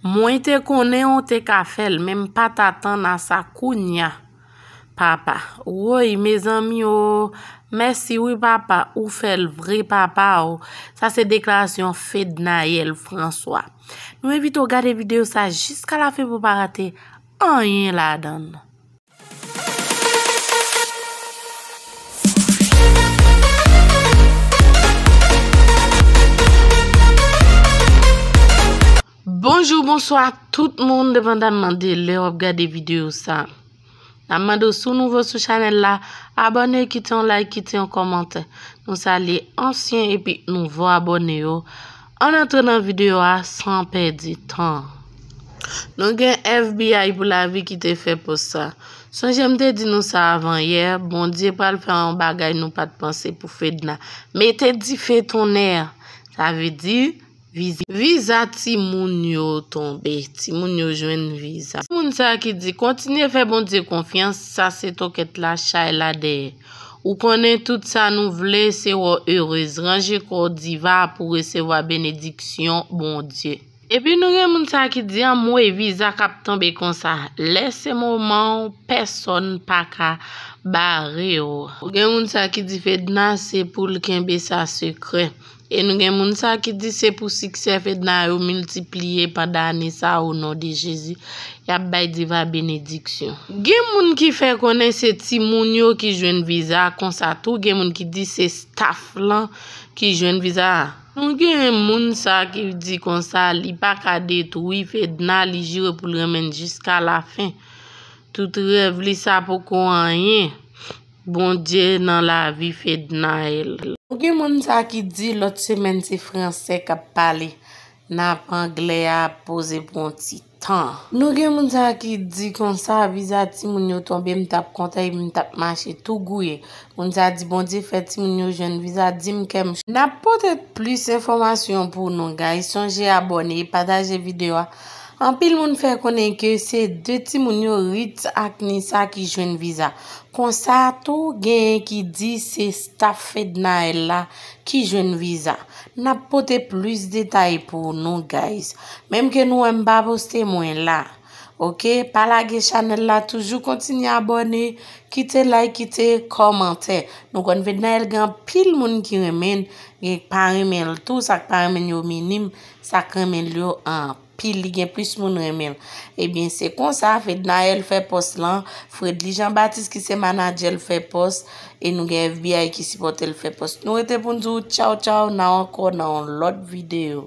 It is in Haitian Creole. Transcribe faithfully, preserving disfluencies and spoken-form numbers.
Mwen te konnen w te ka fè l, men m pa t atann a sa kounya. Papa, woy, mezanmi o, mèsi wi papa, ou fè l vre papa o. Sa se deklarasyon Fednaelle François. Nou envite w gade videyo sa jiska lafen pou w pa rate anyen ladan l. Bonjou, bonswa tout moun, depandamman de lè w ap gade videyo sa. N ap mande w, si w nouvo sou chanèl la, abòne, kite yon like, kite yon kòmantè. Nou salye ansyen epi nouvo abòne yo. Ann antre nan videyo a san pèdi tan. Nou gen F B I pou lavi ki te fè pòs sa. Sonje m te di nou sa avan yè, Bondye pral fè yon bagay nou pa t panse pou Fedna. Mete dife tonnè! Sa vle di, viz-, viza timoun yo tonbe. Timoun yo jwenn viza. Timoun sa ki di, kontinye fè Bondye konfyans, sa se tokèt la, chay la dèyè. Ou konnen tout sa nou vle, se wè w erez. Ranje kò w diva pou resevwa benediksyon Bondye. Epi nou gen moun sa ki di, anmwey, viza k ap tonbe konsa. Lè se moman w, pèsòn pa ka bare w. Ou gen moun sa ki di Fedna se pou l kenbe sa sekrè. E nou gen moun sa ki di se pou siksè Fedna yo miltipliye pandan ane sa o non de Jezi. Y ap bay diva benediksyon. Gen moun ki fè konnen se timoun yo ki jwenn viza konsa tou. Gen moun ki di se staff lan ki jwenn viza a. Nou gen moun sa ki di konsa li pa ka detwi Fedna, li jire pou l renmen l jiska lafen. Tout rèv li sa poko anyen. Bondye nan lavi Fednaelle. Nou gen moun sa ki di lòt semèn se fransè k ap pale. N ap anglè a poze pou yon ti tan. Nou gen moun sa ki di konsa, viza timoun yo tonbe, m t ap kontan epi m t ap mache tou gouye. Moun sa di, Bondye fè timoun yo jwenn viza, di m kè m. N ap pote plis enfòmasyon pou nou, guys. Sonje abòne, pataje videyo a. Anpil moun fè konnen ke se de timoun yo, Ritz ak Nisa, ki jwenn viza. Konsa tou, genyen ki di se staff Fednaelle la ki jwenn viza. N ap pote plis detay pou nou, guys. Menm ke nou wè m pa poste, mwen la. Oke, pa lage chanèl la, toujou kontinye abòne, kite like, kite kòmantè. Nou konn Fednaelle gen anpil moun ki renmen l, gen k pa renmen l tou, sa k pa renmen l yo minim, sa k renmen l yo anpil, li gen plis moun renmen l. Ebyen, se konsa, Fednaelle fè pòs lan, Fredly Jean Baptiste ki se manadjè l fè pòs, e nou gen F B I ki sipòte l fè pòs. Nou rete pou n di w tchaw tchaw, n a ankò nan yon lòt videyo.